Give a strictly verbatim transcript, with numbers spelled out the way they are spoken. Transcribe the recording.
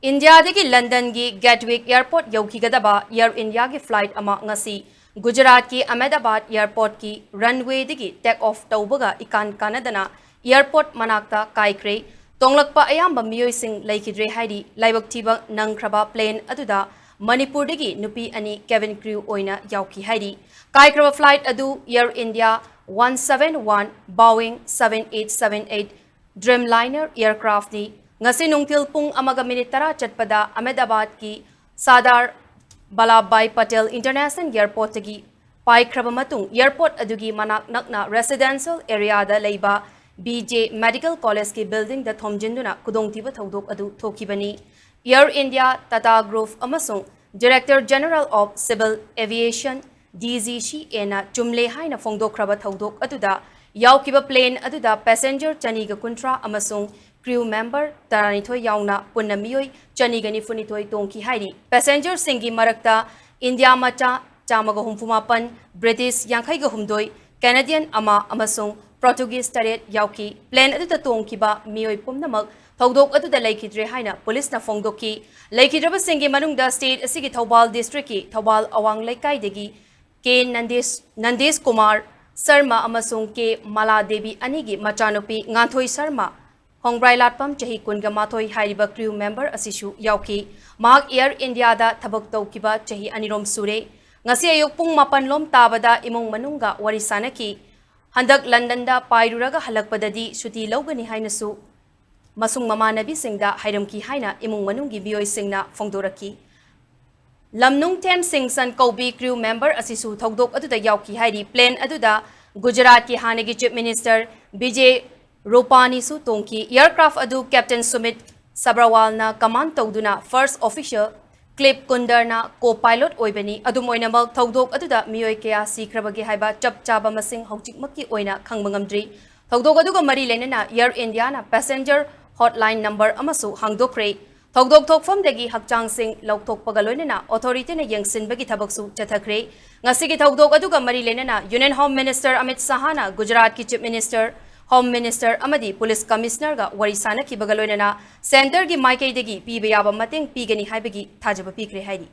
ꯏꯟꯗꯤꯌꯥꯗꯒꯤ ꯂꯟꯗꯟꯒꯤ ꯒꯦꯠꯋꯤꯛ airport ꯌꯧꯈꯤꯒꯗꯕ air ꯏꯟꯗꯤꯌꯥꯒꯤ flight ꯑꯃ ꯉꯁꯤ ꯒꯨꯖꯔꯥꯠꯀꯤ ꯑꯍꯃꯦꯗꯥꯕꯥꯗ ꯑꯦꯌꯔꯄꯣꯔꯠꯀꯤ ꯔꯟꯋꯦꯗꯒꯤ ꯇꯦꯛ ꯑꯣꯐ ꯇꯧꯕꯒ ꯏꯀꯥꯟ ꯀꯥꯟꯅꯗꯅ ꯑꯦꯌꯔꯄꯣꯔꯠ ꯃꯅꯥꯛꯇ ꯀꯥꯏꯈ꯭ꯔꯦ꯫ ꯇꯣꯡꯂꯛꯄ ꯑꯌꯥꯝꯕ ꯃꯤꯑꯣꯏꯁꯤꯡ ꯂꯩꯈꯤꯗ꯭ꯔꯦ ꯍꯥꯏꯔꯤ꯫ ꯂꯥꯏꯕꯛ ꯊꯤꯕ ꯅꯪꯈ꯭ꯔꯕ ꯄ꯭ꯂꯦꯟ ꯑꯗꯨꯗ ꯃꯅꯤꯄꯨꯔꯗꯒꯤ ꯅꯨꯄꯤ ꯑꯅꯤ ꯀꯦꯕꯤꯟ ꯀ꯭ꯔꯤꯎ ꯑꯣꯏꯅ ꯌꯥꯎꯈꯤ ꯍꯥꯏꯔꯤ꯫ ꯀꯥꯏꯈ꯭ꯔꯕ ꯐ꯭ꯂꯥꯏꯠ ꯑꯗꯨ air India one seven one, Boeing seven eight seven eight Dreamliner aircraftꯅꯤ꯫ ꯉꯁꯤ ꯅꯨꯡꯊꯤꯜ ꯄꯨꯡ ꯑꯃꯒ ꯃꯤꯅꯤꯠ ꯇꯔꯥ ꯆꯠꯄꯗ ꯑꯍꯃꯦꯗꯥꯕꯥꯗꯀꯤ ꯁꯔꯗꯥꯔ ꯕꯜꯂꯥꯕꯚꯥꯏ ꯄꯇꯦꯜ ꯏꯟꯇꯔꯅꯦꯁꯅꯦꯜ ꯑꯦꯌꯔꯄꯣꯔꯠꯇꯒꯤ ꯄꯥꯏꯈ꯭ꯔꯕ ꯃꯇꯨꯡ, ꯑꯦꯌꯔꯄꯣꯔꯠ ꯑꯗꯨꯒꯤ ꯃꯅꯥꯛ ꯅꯛꯅ ꯔꯦꯁꯤꯗꯦꯟꯁꯤꯌꯦꯜ ꯑꯦꯔꯤꯌꯥꯗ ꯂꯩꯕ ꯕꯤ ꯖꯦ ꯃꯦꯗꯤꯀꯦꯜ ꯀꯣꯂꯦꯖꯀꯤ ꯕꯤꯜꯗꯤꯡꯗ ꯊꯣꯝꯖꯤꯟꯗꯨꯅ ꯈꯨꯗꯣꯡꯊꯤꯕ ꯊꯧꯗꯣꯛ ꯑꯗꯨ ꯊꯣꯛꯈꯤꯕꯅꯤ꯫ ꯑꯦꯌꯔ ꯏꯟꯗꯤꯌꯥ, ꯇꯥꯇꯥ ꯒ꯭ꯔꯨꯞ ꯑꯃꯁꯨꯡ Director General of Civil Aviation, D G C Aꯅ ꯆꯨꯝꯂꯦ ꯍꯥꯏꯅ ꯐꯣꯡꯗꯣꯛꯈ꯭ꯔꯕ ꯊꯧꯗꯣꯛ ꯑꯗꯨꯗ ꯌꯥꯎꯈꯤꯕ ꯄ꯭ꯂꯦꯟ ꯑꯗꯨꯗ ꯄꯦꯁꯦꯟꯖꯔ ꯆꯅꯤꯒ ꯀꯨꯟꯊ꯭ꯔꯥ ꯑꯃꯁꯨꯡ ꯀ꯭ꯔꯤꯎ ꯃꯦꯝꯕꯔ ꯇꯔꯥꯅꯤꯊꯣꯏ ꯌꯥꯎꯅ ꯄꯨꯟꯅ ꯃꯤꯑꯣꯏ ꯆꯅꯤꯒ ꯅꯤꯐꯨꯅꯤꯊꯣꯏ ꯇꯣꯡꯈꯤ ꯍꯥꯏꯔꯤ꯫ ꯄꯦꯁꯦꯟꯖꯔꯁꯤꯡꯒꯤ ꯃꯔꯛꯇ ꯏꯟꯗꯤꯌꯥ ꯃꯆꯥ ꯆꯥꯝꯃꯒ ꯍꯨꯝꯐꯨ ꯃꯥꯄꯟ, ꯕ꯭ꯔꯤꯇꯤꯁ ꯌꯥꯡꯈꯩꯒ ꯍꯨꯝꯗꯣꯏ, ꯀꯦꯅꯦꯗꯤꯌꯟ ꯑꯃ ꯑꯃꯁꯨꯡ ꯄꯣꯔꯇꯨꯒꯤꯖ ꯇꯔꯦꯠ ꯌꯥꯎꯈꯤ꯫ ꯄ꯭ꯂꯦꯟ ꯑꯗꯨꯗ ꯇꯣꯡꯈꯤꯕ ꯃꯤꯑꯣꯏ ꯄꯨꯝꯅꯃꯛ ꯊꯧꯗꯣꯛ ꯑꯗꯨꯗ ꯂꯩꯈꯤꯗ꯭ꯔꯦ ꯍꯥꯏꯅ ꯄꯨꯂꯤꯁꯅ ꯐꯣꯡꯗꯣꯛꯈꯤ꯫ ꯂꯩꯈꯤꯗ꯭ꯔꯕꯁꯤꯡꯒꯤ ꯃꯅꯨꯡꯗ ꯁ꯭ꯇꯦꯠ ꯑꯁꯤꯒꯤ ꯊꯧꯕꯥꯜ ꯗꯤꯁꯇ꯭ꯔꯤꯛꯀꯤ ꯊꯧꯕꯥꯜ ꯑꯋꯥꯡ ꯂꯩꯀꯥꯏꯗꯒꯤ ꯀꯦ ꯅꯟꯗꯦꯁ, ꯅꯟꯗꯦꯁ ꯀꯨꯃꯥꯔ ꯁꯔꯃ ꯑꯃꯁꯨꯡ ꯀꯦ ꯃꯥꯂꯥ ꯗꯦꯕꯤ ꯑꯅꯤꯒꯤ ꯃꯆꯥꯅꯨꯄꯤ ꯉꯥꯟꯊꯣꯏ ꯁꯔꯃ, ꯈꯣꯡꯕ꯭ꯔꯥꯏ ꯂꯥꯠꯄꯝ, ꯆꯍꯤ ꯀꯨꯟꯒ ꯃꯥꯊꯣꯏ ꯍꯥꯏꯔꯤꯕ ꯀ꯭ꯔꯤꯎ ꯃꯦꯝꯕꯔ ꯑꯁꯤꯁꯨ ꯌꯥꯎꯈꯤ꯫ ꯃꯍꯥꯛ ꯑꯦꯌꯔ ꯏꯟꯗꯤꯌꯥꯗ ꯊꯕꯛ ꯇꯧꯈꯤꯕ ꯆꯍꯤ ꯑꯅꯤꯔꯣꯝ ꯁꯨꯔꯦ꯫ ꯉꯁꯤ ꯑꯌꯨꯛ ꯄꯨꯡ ꯃꯥꯄꯟ ꯂꯣꯝ ꯇꯥꯕꯗ ꯏꯃꯨꯡ ꯃꯅꯨꯡꯒ ꯋꯥꯔꯤ ꯁꯥꯅꯈꯤ꯫ ꯍꯟꯗꯛ ꯂꯟꯗꯟꯗ ꯄꯥꯏꯔꯨꯔꯒ ꯍꯜꯂꯛꯄꯗꯗꯤ ꯁꯨꯇꯤ ꯂꯧꯒꯅꯤ ꯍꯥꯏꯅꯁꯨ ꯃꯁꯨꯡ ꯃꯃꯥꯟꯅꯕꯤꯁꯤꯡꯗ ꯍꯥꯏꯔꯝꯈꯤ ꯍꯥꯏꯅ ꯏꯃꯨꯡ ꯃꯅꯨꯡꯒꯤ ꯃꯤꯑꯣꯏꯁꯤꯡꯅ ꯐꯣꯡꯗꯣꯔꯛꯈꯤ꯫ ꯂꯝꯅꯨꯡꯊꯦꯝ ꯁꯤꯡꯁꯟ ꯀꯧꯕꯤ ꯀ꯭ꯔꯤꯎ ꯃꯦꯝꯕꯔ ꯑꯁꯤꯁꯨ ꯊꯧꯗꯣꯛ ꯑꯗꯨꯗ ꯌꯥꯎꯈꯤ ꯍꯥꯏꯔꯤ꯫ ꯄ꯭ꯂꯦꯟ ꯑꯗꯨꯗ ꯒꯨꯖꯔꯥꯠꯀꯤ ꯍꯥꯟꯅꯒꯤ ꯆꯤꯐ ꯃꯤꯅꯤꯁꯇꯔ ꯕꯤꯖꯦ ꯔꯨꯄꯥꯅꯤꯁꯨ ꯇꯣꯡꯈꯤ꯫ ꯑꯦꯌꯔꯀ꯭ꯔꯥꯐ ꯑꯗꯨ ꯀꯦꯞꯇꯦꯟ ꯁꯨꯃꯤꯠ ꯁꯕ꯭ꯔꯋꯥꯜꯅ ꯀꯃꯥꯟ ꯇꯧꯗꯨꯅ ꯐꯔꯁ ꯑꯣꯐꯤꯁꯔ ꯀ꯭ꯂꯤꯞ ꯀꯨꯟꯗꯔꯅ ꯀꯣ ꯄꯥꯏꯂꯣꯠ ꯑꯣꯏꯕꯅꯤ꯫ ꯑꯗꯨꯝ ꯑꯣꯏꯅꯃꯛ, ꯊꯧꯗꯣꯛ ꯑꯗꯨꯗ ꯃꯤꯑꯣꯏ ꯀꯌꯥ ꯁꯤꯈ꯭ꯔꯕꯒꯦ ꯍꯥꯏꯕ ꯆꯞ ꯆꯥꯕ ꯃꯁꯤꯡ ꯍꯧꯖꯤꯛꯃꯛꯀꯤ ꯑꯣꯏꯅ ꯈꯪꯕ ꯉꯝꯗ꯭ꯔꯤ꯫ ꯊꯧꯗꯣꯛ ꯑꯗꯨꯒ ꯃꯔꯤ ꯂꯩꯅꯅ ꯑꯦꯌꯔ ꯏꯟꯗꯤꯌꯥꯅ ꯄꯦꯁꯦꯟꯖꯔ ꯍꯣꯠꯂꯥꯏꯟ ꯅꯝꯕꯔ ꯑꯃꯁꯨ ꯍꯥꯡꯗꯣꯛꯈ꯭ꯔꯦ꯫ ꯊꯧꯗꯣꯛ ꯊꯣꯛꯐꯝꯗꯒꯤ ꯍꯛꯆꯥꯡꯁꯤꯡ ꯂꯧꯊꯣꯛꯄꯒ ꯂꯣꯏꯅꯅ ꯑꯣꯊꯣꯔꯤꯇꯤꯅ ꯌꯦꯡꯁꯤꯟꯕꯒꯤ ꯊꯕꯛꯁꯨ ꯆꯠꯊꯈ꯭ꯔꯦ꯫ ꯉꯁꯤꯒꯤ ꯊꯧꯗꯣꯛ ꯑꯗꯨꯒ ꯃꯔꯤ ꯂꯩꯅꯅ ꯌꯨꯅꯤꯌꯟ ꯍꯣꯝ ꯃꯤꯅꯤꯁꯇꯔ ꯑꯃꯤꯠ ꯁꯥꯍꯅ ꯒꯨꯖꯔꯥꯠꯀꯤ ꯆꯤꯐ ꯃꯤꯅꯤꯁꯇꯔ Home Minister ꯑꯃꯗꯤ Police Commissionerꯒ ꯋꯥꯔꯤ ꯁꯥꯟꯅꯈꯤꯕꯒ ꯂꯣꯏꯅꯅ Centreꯒꯤ ꯃꯥꯏꯀꯩꯗꯒꯤ ꯄꯤꯕ ꯌꯥꯕ ꯃꯇꯦꯡ ꯄꯤꯒꯅꯤ ꯍꯥꯏꯕꯒꯤ ꯊꯥꯖꯕ ꯄꯤꯈ꯭ꯔꯦ ꯍꯥꯏꯔꯤ꯫